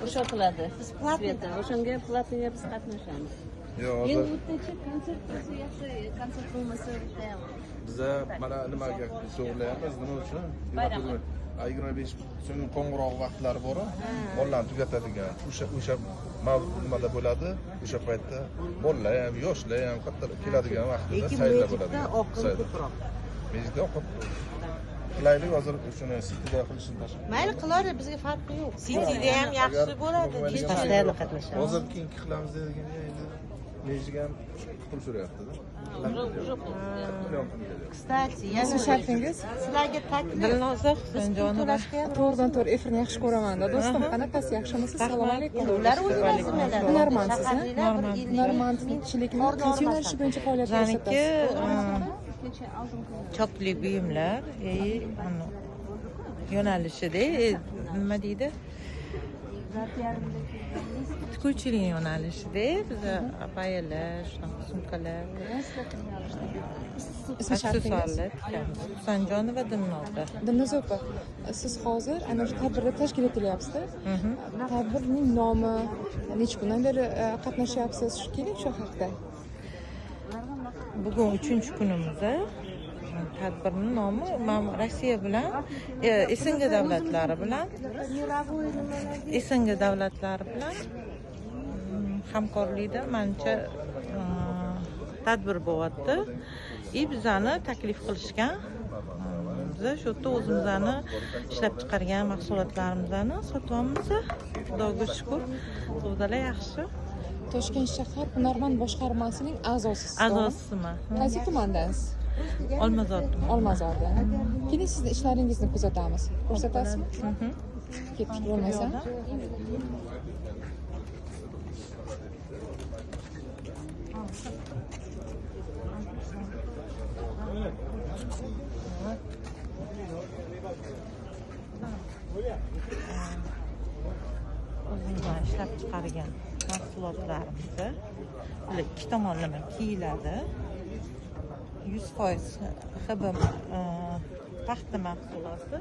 Bo'shatiladi. Sveta. O'shanga платный biz qatnashamiz. Yo'q, Endi hozir o'rtacha konsert bo'lsa yaxshi, konsert bo'lmasa bitta ham. Biza mana nimaga shug'ullanamiz, nima uchun? Bayramga. 25 so'nggi qo'ng'iroq vaqtlari bor, bolalarni tugatadigan. O'sha nimada bo'ladi? O'sha paytda bolalar ham, yoshlar ham kattalar keladigan vaqtida Lekin sayllar bo'ladi. Magicda oqim ko'proq. Magicda oqim. Qilaylik hozir shuni Cityda qilishni tashlab. Mayli qilaver, bizga farqi yo'q. Cityda ham yaxshi bo'ladi. Постоянно qatnashamiz. Hozir keyingi qilamiz degan endi Magicga ham pul so'rayapti-da. Уже pul. Million pul kelyapti. Кстати, yana Ismi sharifingiz? Sizlarga taklif. Dilnoza Husanjonova. To'g'ridan to'g'ri efirni yaxshi ko'raman-da do'stim. Qanaqasiz, yaxshimisiz? Assalomu alaykum. Ular o'zi nimalar? Hunarmandsiz, a? Shaharliklar bir 50 Hunarmandchilikni qaysi yo'nalishi bo'yicha faoliyat Bizaniki ko'rsatasiz? chokli buyumlar, yo'nalishida, nima deydi? Tikuvchilik yo'nalishida biza abayalar, shunaqa sumkalar, Ismi sharifingiz? aksessuarlar tikamiz. Husanjonova Dilnoza. Dilnoza opa, siz hozir ana shu tadbirda tashkil etilyapsiz-da. Tadbirning nomi, necha kundan beri qatnashyapsiz? Shu keling shu haqda. Bugun 3-kunimiz. Tadbirning nomi Rossiya bilan SNG davlatlari bilan SNG davlatlari bilan hamkorlikda manimcha tadbir bo'lyapti. Bizani taklif qilishgan. Biz shu yerda o'zimizni ishlab chiqargan mahsulotlarimizni sotyapmiz. Xudoga shukr, savdolar yaxshi. Toshkent shahar hunarmand boshqarmasining a'zosisiz. A'zosiman. Qaysi tumandansiz? Olmazor tumani. Olmazorda. Keling, sizni ishlaringizni kuzatamiz. Ko'rsatasizmi? Ketdik bo'lmasa. O'zimizdan ishlab chiqargan mahsulotlarimizni bular ikki tomonlama kiyiladi. 100% HB paxta mahsuloti.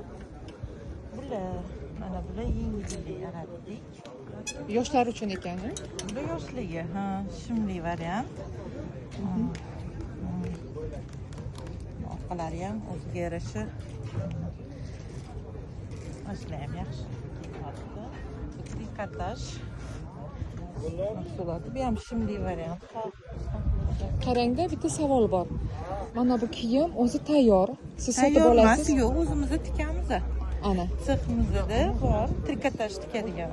Bular mana bular yengillik yaratdik. Yoshlar uchun ekan, a? Bu yoshligi, ha, shimli variant. Orqalari ham o'ziga yarasha. Yoshlar ham yaxshi kiyinadi. Trikotaj mahsuloti. Bu ham shimli variant. Qarangda bitta savol bor. Mana bu kiyim o'zi tayyor. Siz sotib olasiz? Yo'q, o'zimiz tikamiz. Ana. Seximizda bor, trikotaj tikadigan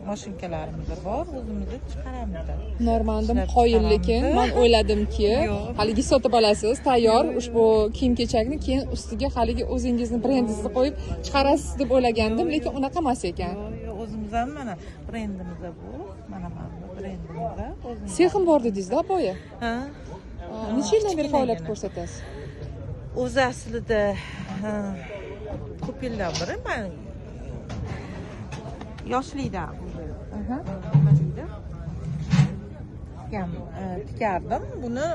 mashinkalarimiz bor, o'zimiz chiqaramiz. Hunarmandim qoyil, lekin men o'yladimki, haligi sotib olasiz, tayyor ushbu kiyim-kechakni, keyin ustiga haligi o'zingizni brendingizni qo'yib chiqarasiz deb o'ylagandim, lekin unaqa emas ekan. Yo'q, o'zimiz ham mana brendimiz bu, mana bu brendimiz. Sexim bor dedingiz-da boya? Ha. Necha yildan beri faoliyat ko'rsatasiz? O'zi aslida ko'p yildan beri men yoshlikdan nima deydi? Tikardim. Buni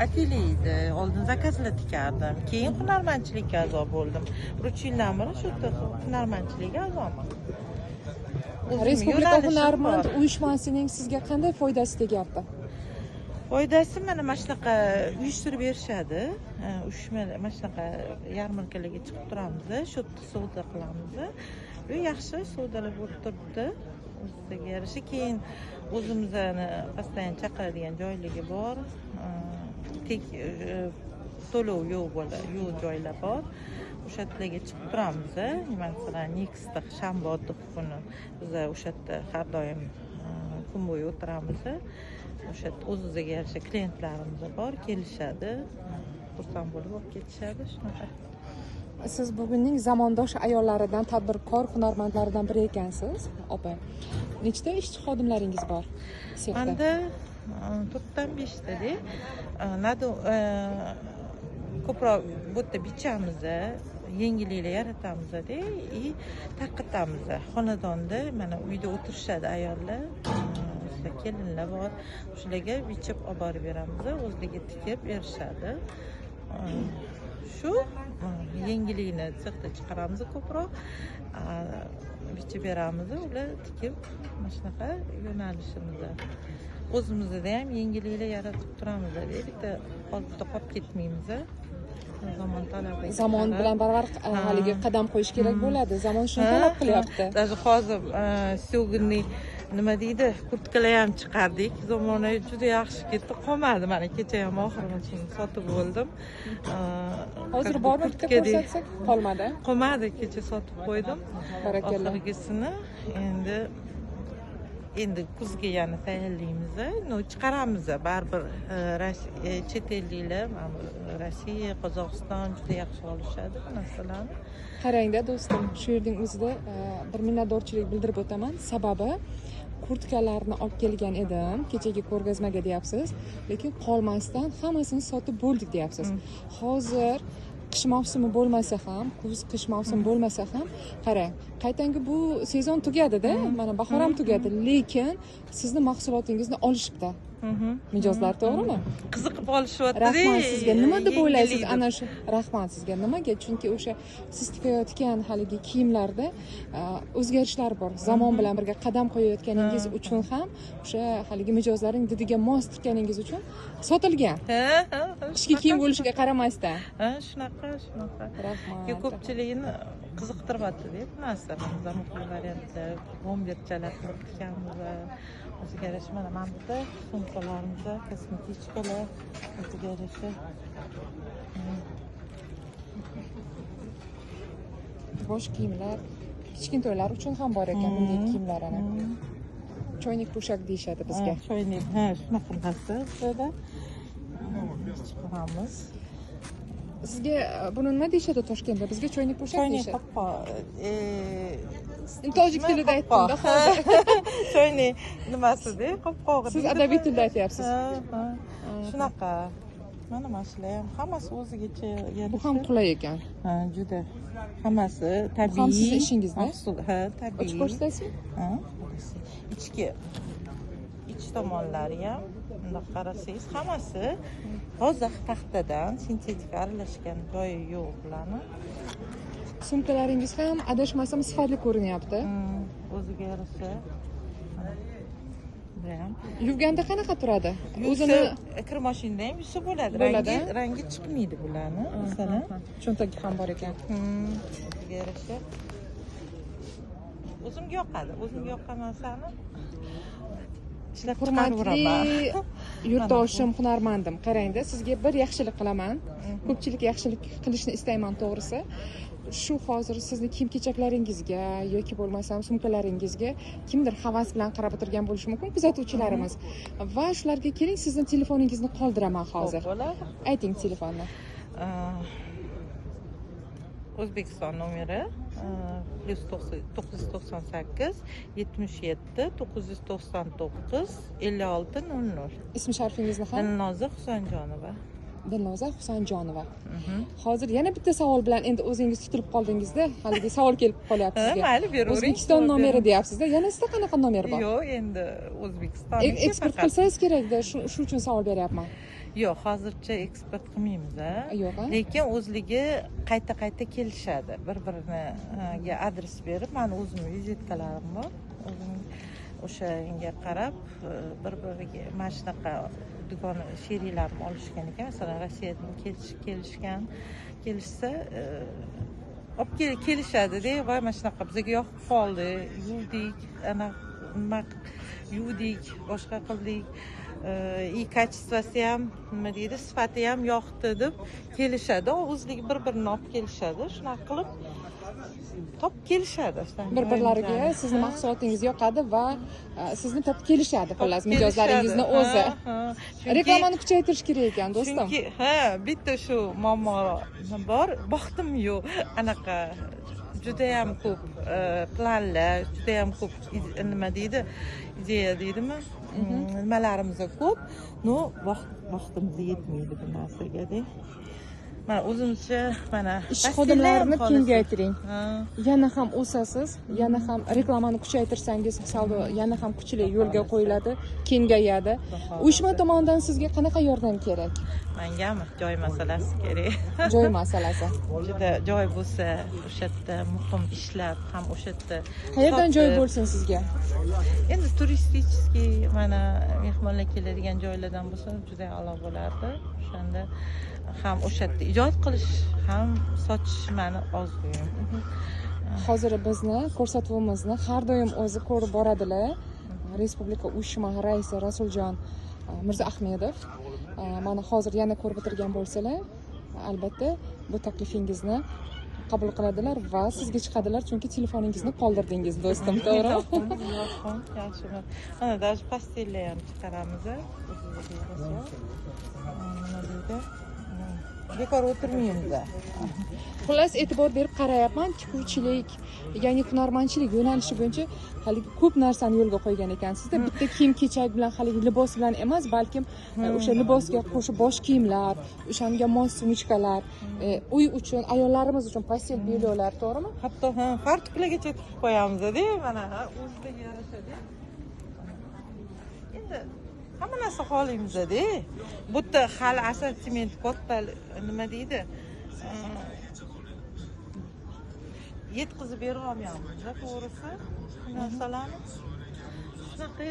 ateli edi. Oldin zakazlar tikardim. Keyin hunarmandchilikka a'zo bo'ldim. 3 yildan beri shu hunarmandchilikka a'zoman. Respublika hunarmand uyushmasining sizga qanday foydasi tegyapti? Foydasi mana shunaqa uyushtirib berishadi. Mana shunaqa yarmarkalarga chiqib turamiz, shu yerda savdo qilamiz. Bu yaxshi savdolar bo'lib turibdi. O'ziga yarasha. Keyin o'zimizni постоянно chaqiradigan joyligi bor. Tek to'lov yo'q bo'ladi, yo'q joylar bor. O'sha yerlarga chiqib turamiz. Masalan, Nextda shanba otliq kuni biz o'sha yerda har doim kun bo'yi o'tiramiz. O'sha o'ziga yarasha klientlarimiz bor, kelishadi, xursand bo'lib olib ketishadi, shunaqa. Siz bugunning zamondosh ayollaridan, tadbirkor hunarmandlaridan biri ekansiz, opa. Nechta ishchi xodimlaringiz bor sexda? Menda 4dan 5ta-da. Ko'proq bu yerda bichamiz, yengilliklar yaratamiz-da, и tarqatamiz. Xonadonda mana uyda o'tirishadi ayollar. Kelinlar bor, shularga bichib olib borib beramiz, o'zlariga tikib berishadi. Shu yengillikni sexda chiqaramiz ko'proq, bichib beramiz, ular tikib mana shunaqa yo'nalishimizda. O'zimizda ham yengilliklar yaratib turamiz, bitta qolipda qolib ketmaymiz. Zamon talabiga Zamon bilan barobar haligi qadam qo'yish kerak bo'ladi. Zamon shuni talab qilyapti. Даже hozir стёганый nima deydi, kurtkalar ham chiqardik. Zamonaviy juda yaxshi ketdi, qolmadi. Mana kecha ham oxirgi sotib bo'ldim. Hozir bormi bitta ko'rsatsak? Qolmadi. Qolmadi, kecha sotib qo'ydim. Barakalla. Oxirgisini endi kuzga yana tayyorlaymiz. No, chiqaramiz baribir. Chet elliklar, Rossiya, Qozog'iston juda yaxshi olishadi bu narsalarni. Qarangda do'stim, shu yerning o'zida bir minnatdorchilik bildirib o'taman. Sababi kurtkalarni olib kelgan edim kechagi ko'rgazmaga deyapsiz, lekin qolmasdan hammasini sotib bo'ldik deyapsiz. Hozir qish mavsumi bo'lmasa ham, kuz qish mavsumi bo'lmasa ham, qarang, qaytangi bu sezon tugadi-da, mana bahor ham tugadi, lekin sizni mahsulotingizni olishibdi mijozlar, to'g'rimi? Qiziqib olishyapti. Rahmat sizga. Nima deb o'ylaysiz ana shu? Rahmat sizga. Nimaga? Chunki o'sha siz tikayotgan haligi kiyimlarda o'zgarishlar bor. Zamon bilan birga qadam qo'yayotganingiz uchun ham o'sha haligi mijozlarning didiga mos tikkaningiz uchun sotilgan. Qishki kiyim bo'lishiga qaramasdan. Ha, shunaqa, shunaqa. Rahmat. Ko'pchiligini qiziqtiryapti deb narsa. Zamonaviy variantlar, bomberchalar qilib tikamiz. O'ziga yarasha mana bu sumkalarimiz, kosmetichkalar o'ziga yarasha. Bosh kiyimlar, kichkintoylar uchun ham bor ekan bunday kiyimlar ana. Choynak po'shak deyishadi bizga. Choynak, ha, shunaqa narsa bizda. Chiqaramiz. Sizga buni nima deyishadi Toshkentda? Bizga choynak po'shak deyishadi. Choynak qopqoq. Tojik tilida aytdim-da hozir. Choynak nimasi-da, qopqog'i. Siz adabiy tilda aytyapsiz. Ha, shunaqa. Mana shular ham hammasi o'zigacha yarasha. Bu ham qulay ekan. Ha, juda. Hammasi tabiiy. Bu ham sizni ishingizda? Ha, tabiiy. Ochib ko'rsatasizmi? Ha, ichki ich tomonlari ham bundoq qarasangiz hammasi toza paxtadan, sintetika aralashgan joyi yo'q bularni. Sumkalaringiz ham adashmasam sifatli ko'rinyapti. O'ziga yarasha. Yuvganda qanaqa turadi? O'zini kir mashinada ham yuvsa bo'ladi. Rangi chiqmaydi bularni, masalan. Cho'ntagi ham bor ekan. O'ziga yarasha. O'zimga yoqadi. O'zimga yoqqan narsani ishlab chiqaraveraman. Yurtdoshim, hunarmandim. Qarangda, sizga bir yaxshilik qilaman. Ko'pchilik yaxshilik qilishni istayman, to'g'risi. Shu hozir sizni kiyim-kechaklaringizga yoki bo'lmasam sumkalaringizga kimdir havas bilan qarab o'tirgan bo'lishi mumkin kuzatuvchilarimiz. Va shularga keling, sizni telefoningizni qoldiraman hozir. Ayting telefonni. O'zbekiston nomeri +998 77 999 56 00. Ismi sharifingizni ham? Dilnoza Husanjonova. Dilnoza Husanjonova. Hozir yana bitta savol bilan endi o'zingiz tutilib qoldingizda, haligi savol kelib qolyapti sizga. Mayli, beravering. O'zbekiston nomeri deyapsiz-da, yana sizda qanaqa nomer bor? Yo'q, endi O'zbekiston eksport qilsangiz kerakda, shu uchun savol beryapman. Yo'q, hozircha eksport qilmaymiz, Yo'q. Lekin o'zligi qayta-qayta kelishadi. Bir-biriga adres berib, meni o'zimning vizitkalarim bor. O'zim o'shanga qarab bir-biriga mana shunaqa do'kon sheriklarim olishgan ekan. Masalan, Rossiyadan kelishgan, kelishsa olib kelishadi-da, voy mana shunaqa bizga yoqib qoldi, yuvdik, ana nima yuvdik, boshqa qildik. И kачествоsi ham, nima deydi, sifati ham yoqdi deb kelishadi. O'zligi bir-birini olib kelishadi. Shunaqa qilib topib kelishadi. Bir-birlariga sizni mahsulotingiz yoqadi va sizni topib kelishadi, xullas mijozlaringizni o'zi. Reklamani kuchaytirish kerak ekan, do'stim. Chunki ha, bitta shu muammo bor, baxtim yo'q. Anaqa juda ham ko'p planlar, juda ham ko'p nima deydi, ideya deydimi? Nimalarimiz ko'p, no vaqtimiz yetmaydi bu narsaga-da. Mana o'zimcha mana Ish postellar ham xodimlarini xohlasa- kengaytiring. Ha. Yana ham o'sasiz, yana ham reklamani kuchaytirsangiz, savdo yana ham kuchli yo'lga qo'yiladi, kengayadi. Uyushma tomonidan sizga qanaqa yordam kerak? Mangami joy masalasi kerak. Joy masalasi. Juda joy bo'lsa, o'sha yerda muqim ishlab ham o'sha yerda Qayerdan joy sotib, bo'lsin sizga? Endi turistik, mana mehmonlar keladigan joylardan bo'lsa juda a'lo bo'lardi. O'shanda ham o'sha yerda ijod qilish, ham sotish mani orzuyim. Hozir bizni ko'rsatuvimizni har doim o'zi ko'rib boradilar. Respublika uyushma raisi Rasuljon Mirza Ahmedov. Mana hozir yana ko'rib o'tirgan bo'lsalar, albatta bu taklifingizni qabul qiladilar va sizga chiqadilar, chunki telefoningizni qoldirdingiz, do'stim, to'g'rimi? Yo'q, yaxshi. Mana даже постель lar ham chiqaramiz. O'zimizga yarasha. Nima deydi? Bekor o'tirmaymiz. Xullas, e'tibor berib qarayapman, tikuvchilik, ya'ni hunarmandchilik yo'nalishi bo'yicha haligi ko'p narsani yo'lga qo'ygan ekansizda. Bitta kiyim kechak bilan, haligi libos bilan emas, balkim o'sha libosga qo'shib bosh kiyimlar, o'shanga mos сумочка lar, uy uchun, ayollarimiz uchun постель бельё lar, to'g'rimi? Hatto ha, fartuklargacha tikib qo'yamiz-da, mana ha, o'ziga yarashadi. Endi hamma narsa xohlaymizda. Bu yerda hali assortiment katta, nima deydi? Yetkazib bera olmayapmiz, to'g'risi. Narsalarni. Shunaqa.